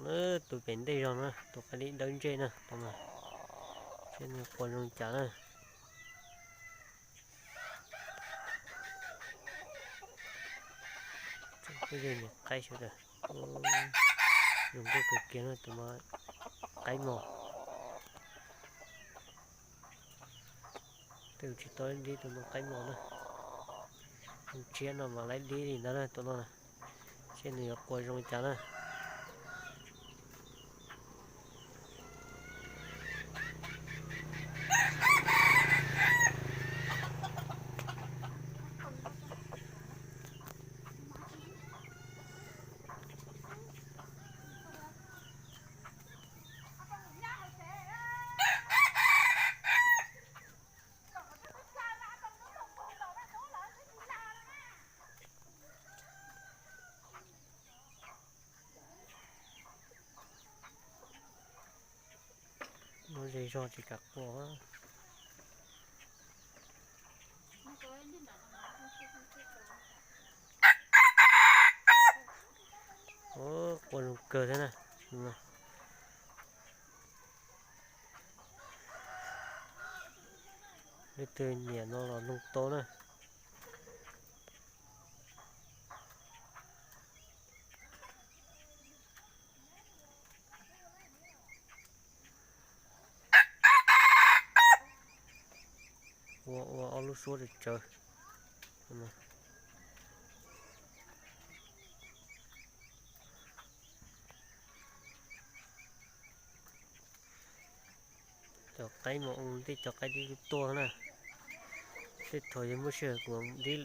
Tus pem ntej zog na, tus qaib dib dawb ntsej na, tus no, seb nws qua zoo cas na. Tseem pheej yog niam qaib sawv daws. Zoo nkauj kawg kiag na tus no, qaib mos. Twb tsis tau dib tus no qaib mos na. Tshiab no mas laib dib li ntawd na tus no na. Seb nws yuav qua zoo li cas na. Lub zej zog tsis kam qua. Qua zoo kawg thiab na. Leej twg nyiam no los noog tau na. Ua ua ob lub suab tsawv tsawv. Cov qaib mas ua ntej cov qaib dib tuaj na. Tej thaum yog muaj sij hawm kuv dib,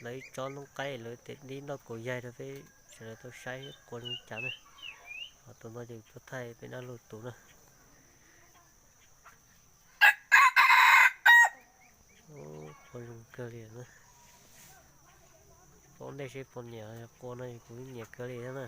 lawv ib tsob noob qaib lawv tias dib ntoj kaus yaig rau peb sawv daws tau saib qua zoo cas na. Ho tus no ces tuaj thaij peb dab laug tus na. Qua zoo kawg li na. Paub ntej seb puas nyiam, qua no kuv nyiam kawg li thiab na.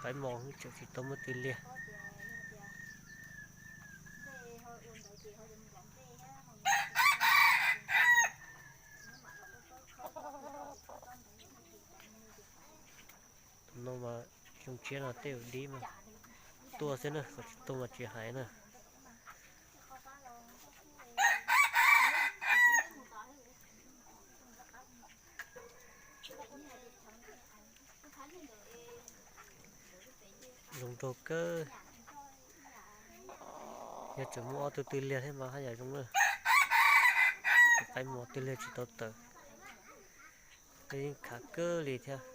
Qaib mos tseem tsis tau muaj tw liag. Tus no mas xyoo tshiab no tej zaum dib mas tuaj xwb na, kom tsis tuaj mas tsis hais na. Zoo nraug kawg. Yog tseem muaj ob tug tw liag thiab mas haj yam zoo na. Tus qaib mos tw liag tsis tau tawm. Yeej khav kawg li thiab.